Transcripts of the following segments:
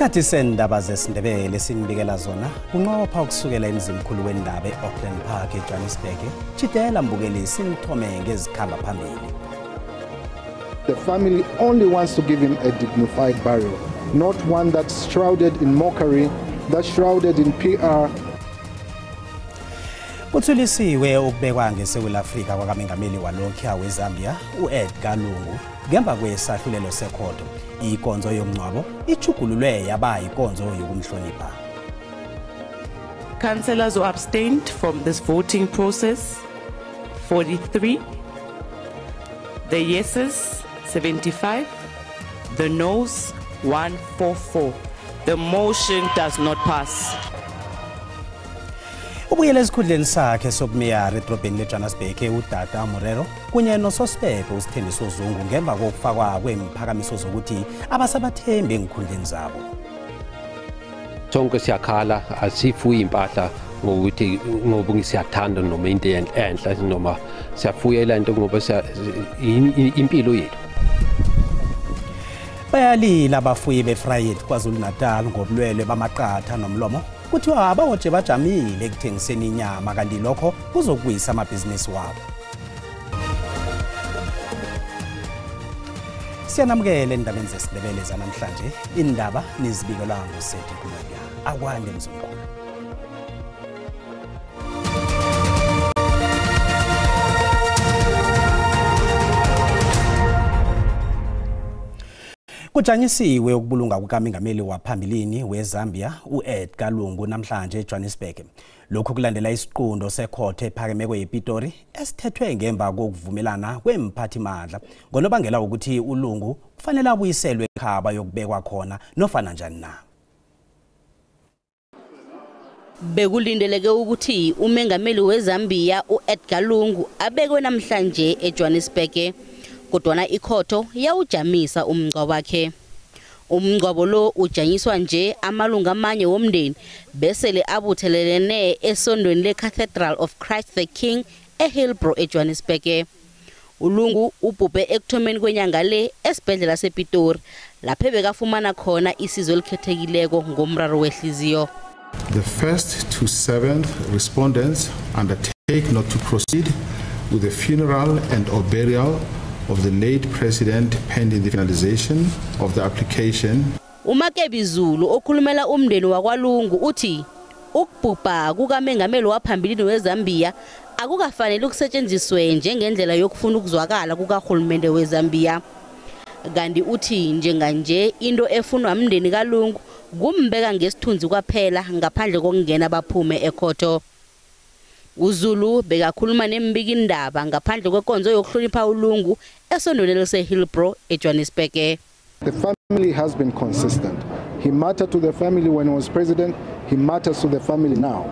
Isikhathi sendaba zesiNdebele sinibikela zona kunqopha ukusukela emzimkhulu wendaba e-Auckland Park eJohannesburg. Tjhidela mbukeli sinithome ngezikhamba phambili. The family only wants to give him a dignified burial, not one that's shrouded in mockery, that's shrouded in PR. Kuthulisiwe ukubekwa ngeSewula Afrika kwakamengameli walokhuya weZambia u-Edgar Lungu ngemva kwesahlulelo sekhotho. Ikonzo yomngcwabo ichugululwe yaba ikonzo yokumhlonipha. Councillors who abstained from this voting process, 43. The yeses, 75. The noes, 144. The motion does not pass. Ubuyele esikhundleni sakhe sobumeyara edrobheni leJohannesburg uDada Morero kunye nosospepe uSithembiso Zungu ngemva kokufakwa kwemphakamiso zokuthi abasabathembi engikhundleni zabo. Sonke siyakhala, asifuyi impahla ngokuthi ngoba siyathanda noma into enhle noma siyafuyela into ngoba impilo yethu. Bayalila abafuyi beFrayet KwaZulu-Natal ngobulwelwe bamaqatha nomlomo. Kuthiwa abawoje bajamile ekuthengiseni inyama kanti lokho kuzokuwisa amabhizinisi wabo. Siyanamukela endabeni zesiNdebele zanamhlanje. Indaba nizibikelwa nguCedric Mwebya. Akwande mzomkhulu. Kujanyisiwe ukubulunga kukamengameli waphambilini weZambia u-Edgar Lungu namhlanje eJohannesburg. Lokhu kulandela isiqundo sekhotho ephakemeko yePitori esithethwe ngemva kokuvumelana kwemphathimandla ngonobangela wokuthi uLungu kufanele abuyiselwe ekhaba yokubekwa khona nofana njani na. Bekulindeleke ukuthi umengameli weZambia u-Edgar Lungu abekwe namhlanje eJohannesburg. Kodwana ikhotho yawujamisa umngcwabo wakhe. Umngcwabo lo ujanyiswa nje amalunga amanye womndeni besele abuthelelene esondweni leCathedral of Christ the King eHillbrow eJohannesburg. uLungu ubhubhe ekuthomeni kwenyanga le esibhedlela sePitori lapho bekafumana khona isizo elikhethekileko ngomraro wehliziyo. The first to seventh respondents undertake not to proceed with the funeral and or burial of the late president pending the finalization of the application. UMakebi Zulu okhulumela umndeni wakwaLungu uthi ukubhubha kukamengameli waphambilini weZambia akukafanele ukusetshenziswe njengendlela yokufuna ukuzwakala kukahulumende weZambia. Kanti uthi njenganje into efunwa umndeni kaLungu kumbeka ngesithunzi kwaphela ngaphandle kokungena baphume ekhotho. uZulu bekakhuluma nembikindaba ngaphandle kwekonzo yokuhlonipha uLungu esondweni lase-Hillbrow eJohannesburg. The family has been consistent. He mattered to the family when he was president, he matters to the family now.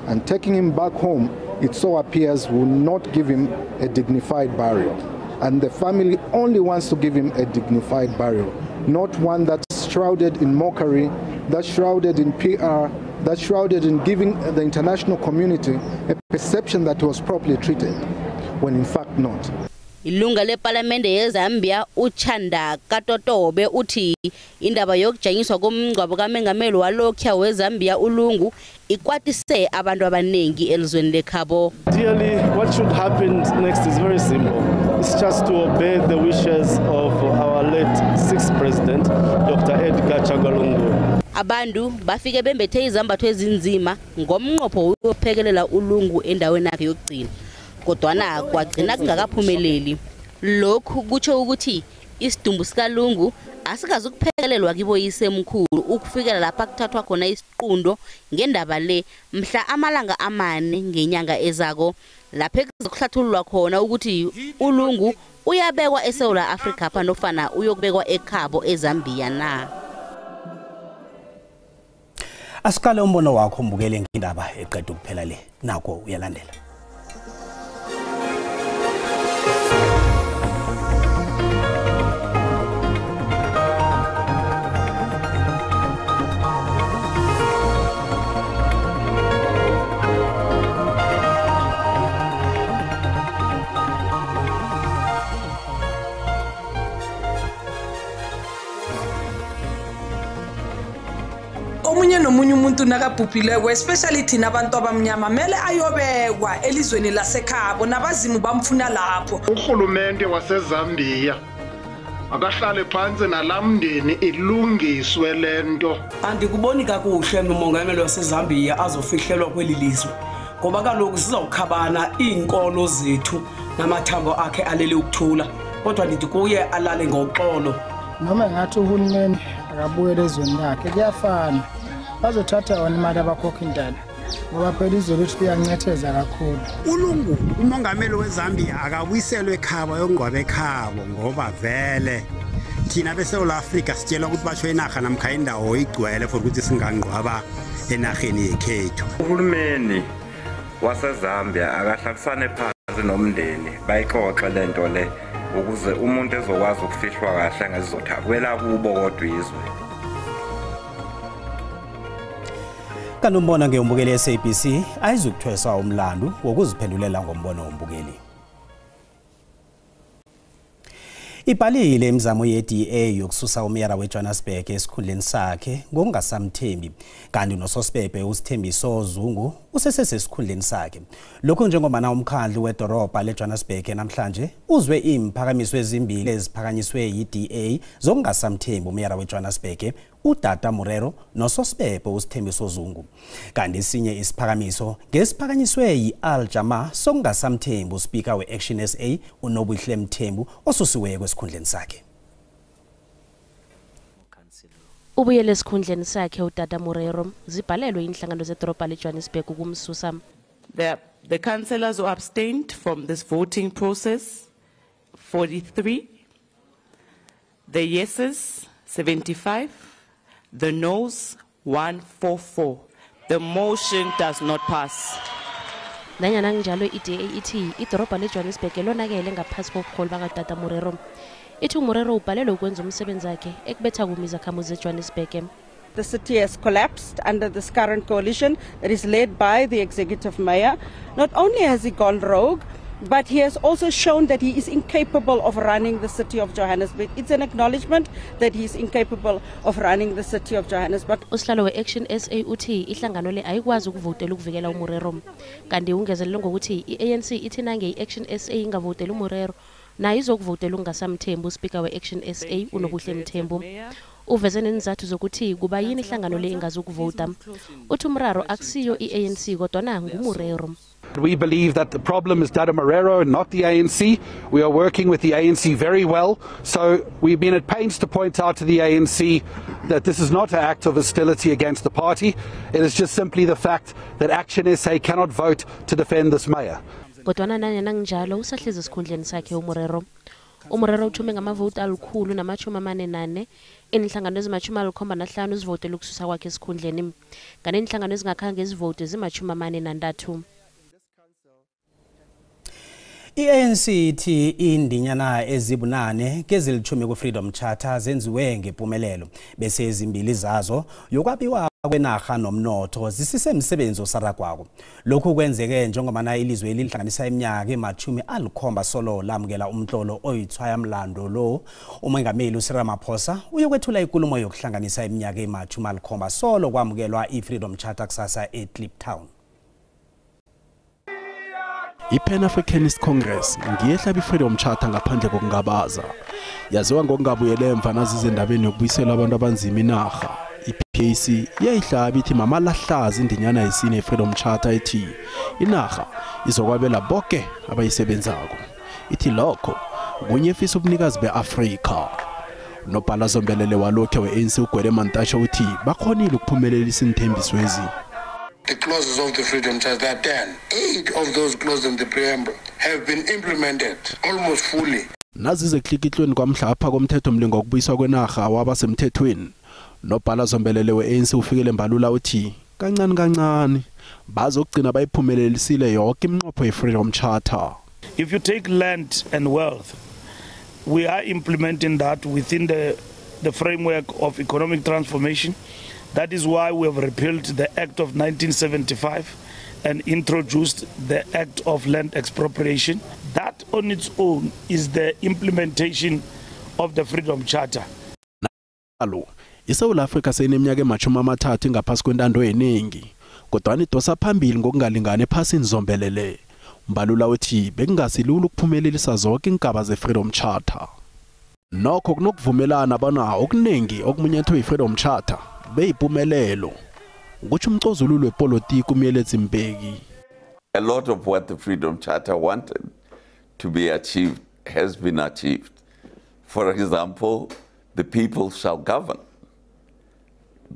And taking him back home, it so appears, will not give him a dignified burial. And the family only wants to give him a dignified burial, not one that's shrouded in mockery, that's shrouded in PR, that's shrouded in giving the international community a perception that he was properly treated, when in fact not. Ilunga lePalamende yeZambia uChanda Katotobe uthi indaba yokujanyiswa komngcwabo kamengameli walokhuya weZambia uLungu ikwatise abantu abaningi elizweni lekhabo. Ideally, what should happen next is very simple. It's just to obey the wishes of our late sixth president, Dr. Edgar Chagwa Lungu. Abantu bafike bembethe izambatho ezinzima ngomnqopho wokuphekelela uLungu endaweni yakhe yokugcina. Kodwana kwagcina kungakaphumeleli. Lokhu kutsho ukuthi isidumbu sikaLungu asikazi ukuphekelelwa kiboyise emkhulu ukufikela lapha kuthathwa khona isiqundo ngendaba le mhla amalanga amane ngenyanga ezako lapho kuzokuhlathululwa khona ukuthi uLungu uyabekwa eSouth Africa pha nofana uyokubekwa ekhabo eZambia na. Asiqale umbono wakho mbukele ngendaba eqeda ukuphela le nako uyalandela. Umuntu nakabhubhileko, especially thina abantu abamnyama, mele ayobekwa elizweni lasekhabo nabazimu bamfuna lapho. Urhulumente waseZambia akahlale phansi nalamndeni ilungiswe lento. Andikuboni kakuhle umongameli waseZambia azofihlelwa kweli lizwe, ngoba kaloku sizawukhabana iinkolo zethu namathambo akhe alele ukuthula, kodwa ndithi kuye alale ngoxolo. Noma ngathi uhulumeni akabuyele ezweni lakhe, kuyafana, bazothatha wona imali abakhokha intela, ngoba phela izwe lethu liyancetheza kakhulu. ULungu umongameli weZambia akabuyiselwe ekhabo yokungcwaba ekhabo, ngoba vele thina beSouth Africa sitshelwa ukuthi basho inarha namkha indawo igcwele for ukuthi singangcwaba enarheni yekhethu. Uhulumeni waseZambia akahlalisane phansi nomndeni bayixoxe lento le ukuze umuntu ezokwazi ukufihlwa kahle ngezizotha kwela kubo kodwa izwe. Kanti umbono ngeyombukeli SABC ayizukuthweswa umlandu wokuziphendulela ngombono wombukeli. Ibhalile imizamo ye-DA yokususa umeyara weJohannesburg esikhundleni sakhe ngokungasamthembi, kanti nososipepe uSithembiso Zungu usesesesikhundleni sakhe. Lokhu njengoba umkhandlu wedorobha leJohannesburg namhlanje uzwe imphakamiso ezimbili eziphakanyiswe yi-DA zokungasamthembi umeyara weJohannesburg uDada Morero nososipepe uSithembiso Zungu. Kanti esinye isiphakamiso ngesiphakanyiswe yi-Al Jama sokungasamthembi uSpeaker we-Action SA uNobuhle Mthembu osusiweko esikhundleni sakhe. Ubuyele esikhundleni sakhe uDada Morero, zibhalelwe inhlangano zedorobha leJohannesburg ukumsusa. The councillors who abstained from this voting process, 43. The yeses, 75. The noes, 144. The motion does not pass. Nanyana njalo i-DA ithi idorobha leJohannesburg lonakele ngaphasi kobuholi bakaDada Morero. Ithi uMorero ubhalelwe ukwenza umsebenzi wakhe ekubetha kumi izakhamuzi zeJohannesburg. The city has collapsed under this current coalition that is led by the executive mayor. Not only has he gone rogue, but he has also shown that he is incapable of running the city of Johannesburg. It's an acknowledgement that he is incapable of running the city of Johannesburg. Usihlalo we-Action SA uthi ihlangano le ayikwazi ukuvotela ukuvikela uMorero. Kanti ungezelele ngokuthi i-ANC ithi nange i-Action SA ingavotela uMorero, nayo izokuvotela ungasamthembu uSpeaker we-Action SA uNobuhle Mthembu. Uveze nezizathu zokuthi kuba yini ihlangano le ingazukuvota. Uthi umraro akusiyo i-ANC kodwa nguMorero. We believe that the problem is Dada Morero and not the ANC. We are working with the ANC very well. So we've been at pains to point out to the ANC that this is not an act of hostility against the party. It is just simply the fact that Action SA cannot vote to defend this mayor. Kodwana nanyana njalo usahlezi esikhundleni sakhe uMorero. UMorero uthume ngamavoti 144 inhlangano ezima-75 zivotele ukususa kwakhe esikhundleni. Kanti inhlangano ezingakhange zivote zima-43. I-ANC ithi indinyana ezibunane kezilithumi ku-Freedom Charter zenziwe ngempumelelo, bese ezimbili zazo yokwabiwa kwenarha nomnotho zisisemsebenzi osaragwako. Lokhu kwenzeke njengoba ilizwe lihlanganisa iminyaka ema-70 solo lamukela umtlolo oyithwaya mlando lo. Umongameli uCyril Ramaphosa uyokwethula inkulumo yokuhlanganisa iminyaka ema-70 solo kwamukelwa i-Freedom Charter kusasa eKliptown. I-Pan-Africanist Congress ngiyehlaba i-Freedom Charter ngaphandle kokungabaza. Yaziwa ngokungabuyele emva nazizendabeni yokubuyisela abantu abanzima inarha. I-PAC iyayihlaba ithi mamalahlaza indinyana yesine ye-Freedom Charter ethi inarha izokwabela bonke abayisebenzako. Ithi lokho kunyefisa ubunikazi be-Afrika. Unobhala zombelele walokhe we-ANC uGwede Mantashe uthi bakhonile ukuphumelelisa iinthembiswezi. The clauses of the Freedom Charter, there are 10. 8 of those clauses in the preamble have been implemented almost fully. Nazize eklikitlweni kwamhlapha komthetho mlingo wokubuyiswa kwenarha wabasemthethweni. Nobhala zombelele we-ANC ufikele Mbalula uthi kancane kancane bazokugcina bayiphumelelisile yonke iminqopho ye-Freedom Charter. If you take land and wealth, we are implementing that within the framework of economic transformation. That is why we have repealed the Act of 1975 and introduced the Act of Land Expropriation. That on its own is the implementation of the Freedom Charter. Nalo ISouth Africa seyineminyaka ema-30 ngaphasi kwentando yeningi, kodwana idosa phambili ngokungalingani ephasini zombelele. Mbalula uthi bekungasilula ukuphumelelisa zonke iingaba ze-Freedom Charter. Nokho kunokuvumelana bona okuningi okumunyethwe yi-Freedom Charter beyimpumelelo, kutjho umcozululi wepolitiki uMyeletsi Mbeki. A lot of what the Freedom Charter wanted to be achieved has been achieved. For example, the people shall govern.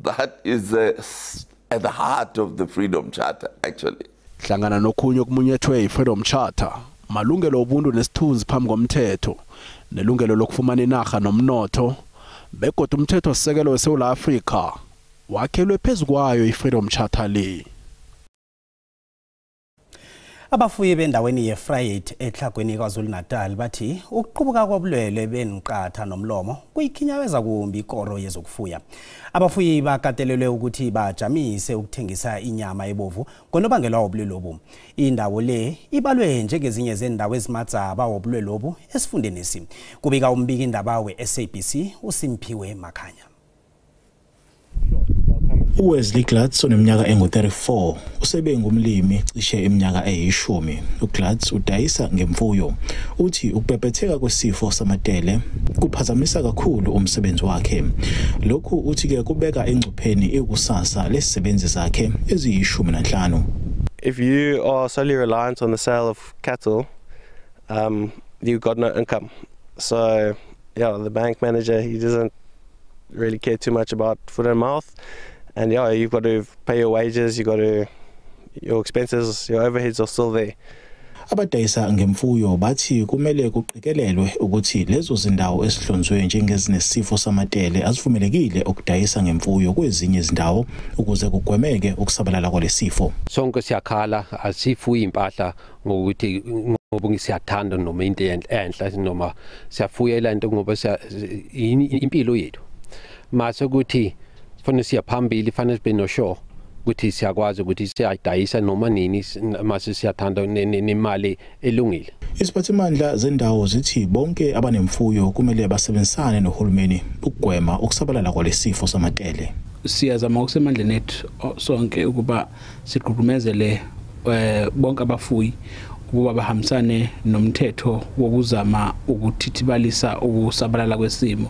That is at the heart of the Freedom Charter, actually. Hlangana nokhunye okumunyethwe yi-Freedom Charter, malungelo obuntu nesithunzi phambi komthetho, nelungelo lokufumana inarha nomnotho, begodu umthetho-sisekelo weSouth Africa wakhelwe phezu kwayo i-Freedom Charter le. Abafuyi bendaweni yeVryheid eTlhagwini KwaZulu-Natal bathi ukuqubuka kobulwele benqatha nomlomo kuyikhinyabeza kumbi ikoro yezokufuya. Abafuyi bakatelelwe ukuthi bajamise ukuthengisa inyama ebovu ngonobangela wobulwele lobu. Indawo le ibalwe njengezinye zendawo ezimadzaba wobulwele lobu esifundeni. Kubika umbiki indaba we-SABC uSimphiwe Makhanya. uWesley Glatz oneminyaka engu-34 usebe ngumlimi cishe iminyaka eyi-10. uGlatz udayisa ngemfuyo. Uthi ukubhebhetheka kwesifo samatele kuphazamisa kakhulu umsebenzi wakhe. Lokhu uthi-ke kubeka engcupheni ikusasa lesisebenzi zakhe eziyi-15. If you are solely reliant on the sale of cattle, you've got no income. So, yeah, the bank manager, he doesn't really care too much about foot and mouth. And yeah, you've got to pay your wages, you've got to, your expenses, your overheads are still there. Abadayisa ngemfuyo bathi kumele kuqikelelwe ukuthi lezo zindawo esihlonzwe njengezinesifo samatele azivumelekile ukudayisa ngemfuyo kwezinye izindawo ukuze kugwemeke ukusabalala kwalesifo. Sonke siyakhala, asifuyi impahla ngokuthi ngoba siyathanda noma into enhle noma siyafuyela into ngoba impilo yethu. Mase ukuthi fanele siya phambili, fanele sibe no sure ukuthi siyakwazi ukuthi siyayidayisa noma nini mase siyathanda nemali elungile. Isiphathimandla zendawo zithi bonke abanemfuyo kumele basebenzisane nohulumeni ukugwema ukusabalala kwalesifo samatele. Siyazama okusemandleni ethu sonke ukuba sigqugqumezele bonke abafuyi ukuba bahambisane nomthetho wokuzama ukuthithibalisa ukusabalala kwesimo,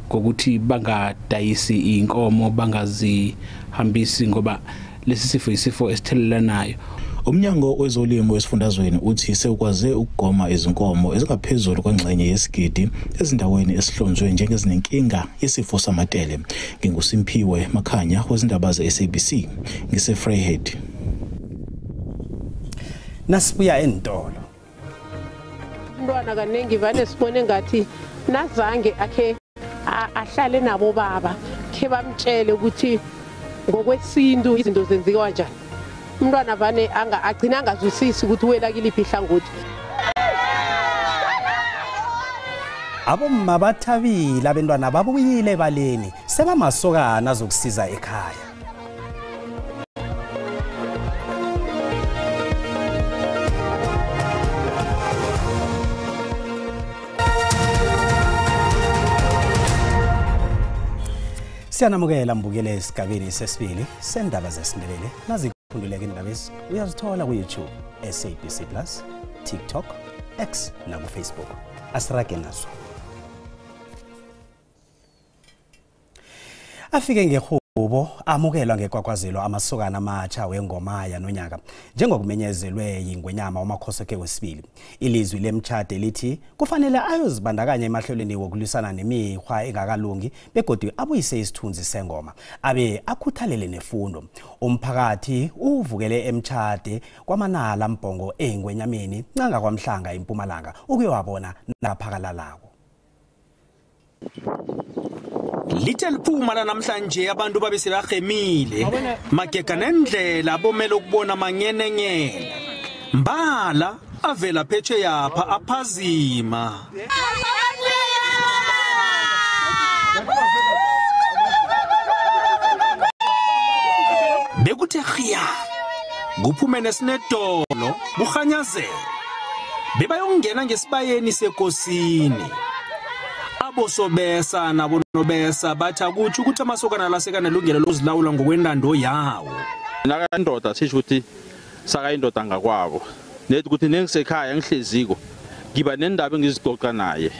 ngokuthi bangadayisi inkomo, bangazihambisi ngoba lesi sifo isifo esithelelanayo. Umnyango wezolimo esifundazweni uthi sewukwaze ukugoma izinkomo ezingaphezulu kwengxenye yesigidi ezindaweni esihlonzwe njengezinenkinga yesifo samatele. NginguSimphiwe Makhanya wezindaba ze-SABC ngise-Vryheid. Nasibuya entolo. Umntwana kaningi vane sibone ngathi nazange akhe ahlale nabo baba khe bamtshele ukuthi ngokwesintu izinto zenziwa kanjani. Umntwana vane agcina angazwisisi ukuthi wela kiliphi ihlangothi. Abomma bathabile abantwana babuyile ebaleni sebamasokana azokusiza ekhaya. Siyanamukela mbukele esigabeni sesibili sendaba zesiNdebele. Naziphunduleke indaba ezi uyazithola ku-YouTube, SABC Plus, TikTok, X naku-Facebook. Asirage nazo. Afike ngehubo amukelwa ngekwakwazelo amasokana amatsha wengoma yanonyaka njengokumenyezelwe yingwenyama uMakhosoke wesibili. Ilizwi lemtshade lithi kufanele ayozibandakanya emahlelweni wokulwisana nemikghwa engakalungi begodu abuyise isithunzi sengoma abe akhuthalele nefundo. Umphakathi uvukele emtshade kwaManala Mbhongo engwenyameni ncanga kwaMhlanga eMpumalanga ukuyowabona naphakalalako. Lithe liphuma la namhlanje abantu babe sebahemile magega nendlela bomele ukubona manyenenyene mbala avela phetsheya pha aphazima. Bekuthe khiya kuphume nesinedolo bukhanyazela bebayongena ngesibayeni sekosini. Abosobesa nabonobesa bathi akutsho ukuthi amasokana lasekanelungelo lokuzilawula ngokwentando yawo. Nakandoda sisho ukuthi saka indoda ngakwabo. Nethi ukuthi nengisekhaya ngihleziko ngiba nendaba engizicoca naye.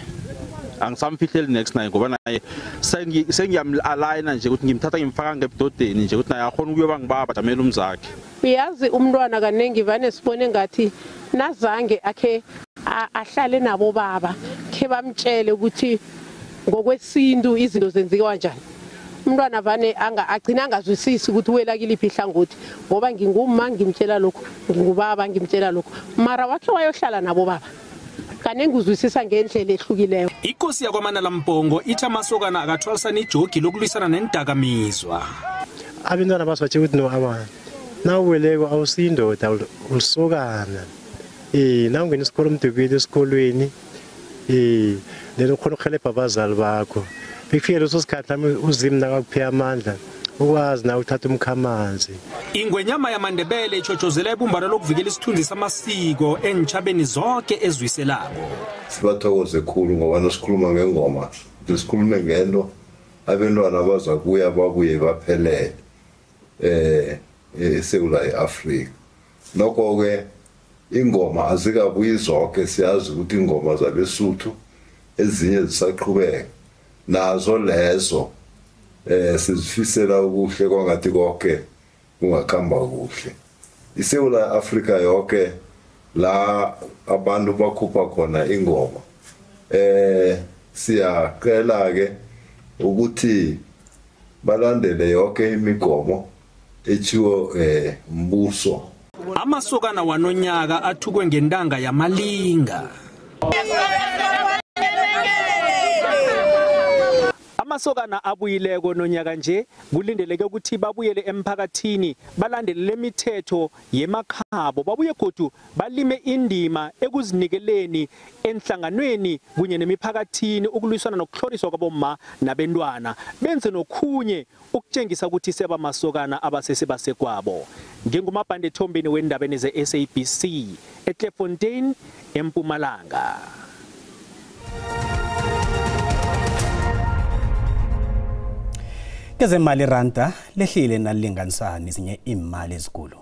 Angisamfihleli next naye ngoba naye sengiyam-aligna nje ukuthi ngimthatha ngimfaka ngebudodeni nje ukuthi naye akhona ukuyoba ngibaba jamela umzakhe. Uyazi umntwana kaningi vane sibone ngathi nazange akhe ahlale nabo baba khe bamtshele ukuthi ngokwesintu izinto zenziwa kanjani. Umntwana vane agcina angazwisisi ukuthi wela kiliphi ihlangothi ngoba ngingumma ngimtshela lokho, ngingubaba ngimtshela lokho, mara wakhe wayohlala nabo baba kaningi uzwisisa ngendlela ehlukileyo. Inkosi yakwaManala Mpongo ithi amasokana akathwalisana ijogi lokulwisana nendakamizwa. Abantwana basatshe ukuthi no abana nawuweleko awusiyindoda ulisokana. Nawungena isikolo umdukile esikolweni then ukhona ukuhelebha abazali bakho. Bikufike leso sikhathi nami uZimu nakakuphe amandla ukwazi nawe uthatha umkhamanzi. Ingwenyama yamaNdebele itshotshozela ibumbano lokuvikela isithunzi samasiko entshabeni zonke ezwiselako. Sibathokoze khulu ngoba nasikhuluma ngengoma sikhulume ngento abantwana baza kuya babuye baphelele eSouth Africa. Nokho ke ingoma azikabuyi zonke, siyazi ukuthi ingoma zabeSuthu ezinye zisaqhubeka nazo lezo sizifisela ukuhle kwangathi konke kungakhamba kuhle. ISouth Africa yonke la abantu bakhupha khona ingoma siyacela ke ukuthi balandele yonke imigomo echiwo mbuso. Amasokana wanonyaka athukwe ngentanga yamalinga. Amasokana abuyileko nonyaka nje kulindeleke ukuthi babuyele emphakathini balandele lemithetho yemakhabo, babuye godu balime indima ekuzinikeleni enhlanganweni kunye nemiphakathini ukulwisana nokuhloriswa kwabomma nabentwana, benze nokhunye ukutshengisa ukuthi sebamasokana abasesibasekwabo. Ngingumabhande Thombeni wendabeni ze-SABC eKlipfontein eMpumalanga. Kezemali randa lehlile nalilinganisana nezinye imali ezikulu.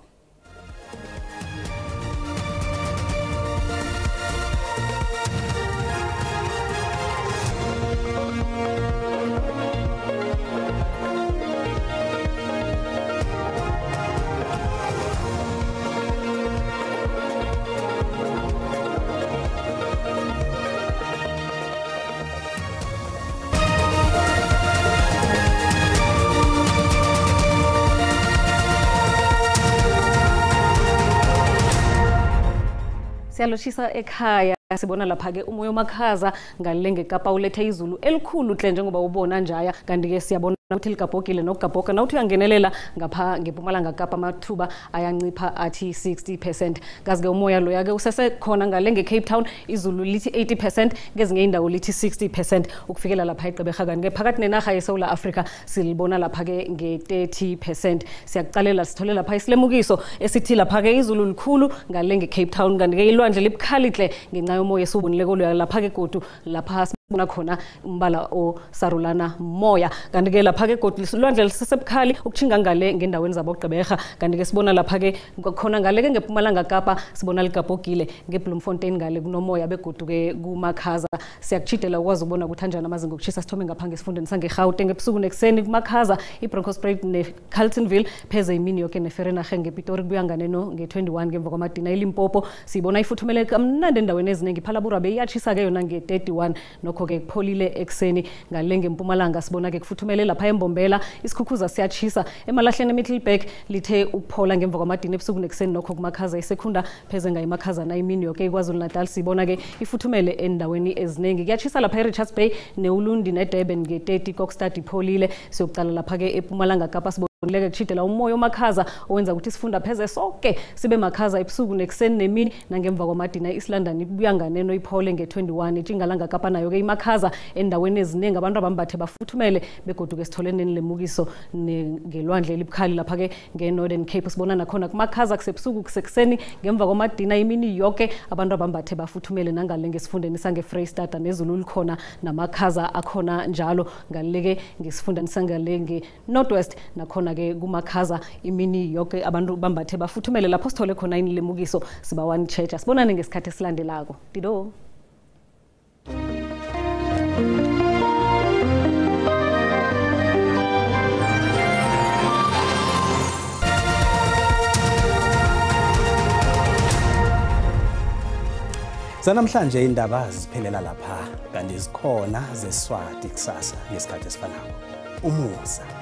Siyaloshisa ekhaya sibona lapha ke umoya omakhaza ngalenge Kapa ulethe izulu elikhulu hle njengoba ubona njaya, kanti ke siyabona ukuthi ligabhogile nokugabhoga nawuthi uyangenelela ngapha ngeMpumalanga Kapa amathuba ayancipha athi 60%. Kazi ke umoya loya ke usesekhona ngale nge-Cape Town izulu lithi 80%, ngezinye indawo lithi 60% ukufikela lapha eGqeberha. Kanti ke phakathi nenarha yeSouth Africa silibona lapha ke nge-30%. Siyakucalela sithole lapha isilemukiso esithi lapha ke izulu likhulu ngale nge-Cape Town, kanti ke ilwandle libukhali hle ngenxa yomoya esiwubonileko loya lapha ke godu lapha sibona khona umbala osarulana moya. Kanti ke lapha ke godu ilwandle lisesebukhali ukutjhinga ngale ngendaweni zaboGqeberha. Kanti ke sibona lapha ke khona ngale ke ngeMpumalanga Kapa sibona ligabhogile, ngeBloemfontein ngale kunomoya begodu ke kumakhaza. Siyakuchidela ukwazi ukubona ukuthi anjani amazinga okushisa. Sithome ngapha ngesifundeni sangeGauteng ebusuku nekuseni kumakhaza iBronkhorstspruit neCarltonville pheze imini yoke neVereeniging ngePitori kubuya nganeno nge-21 ngemva kwamadina. ILimpopo siyibona ifuthumele kamnandi endaweni eziningi, iPhalaborwa beyiyatshisa ke yona nge-31, nokho ke kupholile ekuseni. Ngale ngeMpumalanga sibona ke kufuthumele lapha eMbombela, isikhukhuza siyatshisa. Emalahleni eMiddelburg lithe ukuphola ngemva kwamadina ebusuku nekuseni, nokho kumakhaza isekhunda pheze ngayimakhazana imini yoke. KwaZulu Natal sibona ke ifuthumele endaweni eziningi, kuyatshisa lapha eRichards Bay neUlundi neDurban nge-30, Kokstad ipholile. Siyokuqala lapha ke eMpumalanga Kapa sibona Sikubonileke kushidela umoya omakhaza owenza ukuthi sifunda pheze sonke sibe makhaza ebusuku nekuseni nemini nangemva kwamadina. Isilandani ibuya nganeno iphole nge-21. Itshingalanga Kapa nayo-ke imakhaza endaweni eziningi, abantu abambathe bafuthumele begoduke sithole nenilemukiso ngelwandle elibukhali lapha-ke nge-Northern Cape. Sibona nakhona kumakhaza kusebusuku kusekuseni ngemva kwamadina imini yoke, abantu abambathe bafuthumele nangale ngesifundeni sange-Freystata nezulu likhona namakhaza akhona njalo. Ngaleke ngesifundeni sangale nge-North West nakhona-ke kumakhaza imini yoke, abantu bambathe bafuthumele. Lapho sithole khona inilemukiso sibawa nitjheja. Sibonane ngesikhathi esilandelako. Dido. Zanamhlanje indaba ziphelela lapha, kanti zikhona zeswati kusasa ngesikhathi esifanako. Umusa.